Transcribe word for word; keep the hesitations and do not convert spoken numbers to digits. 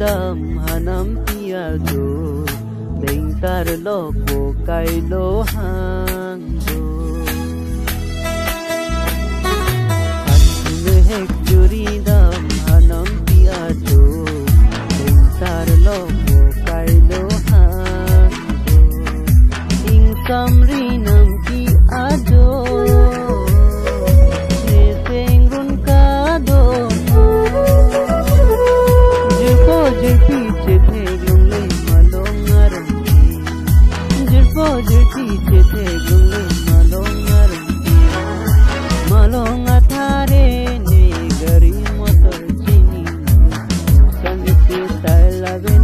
Dam hanam pi ajo, dengtar lo ko kailo hang do. Hak mehek juri dam hanam pi ajo, dengtar lo ko kailo hang do. Ingsam ri nam pi ajo, ne seng run ka do. Jirpo jirpi chetheklongle malong arong ke. Jirpo jirpi chetheklongle malong arong ke. Malong athare ne gari motor chini. Sang isi style ave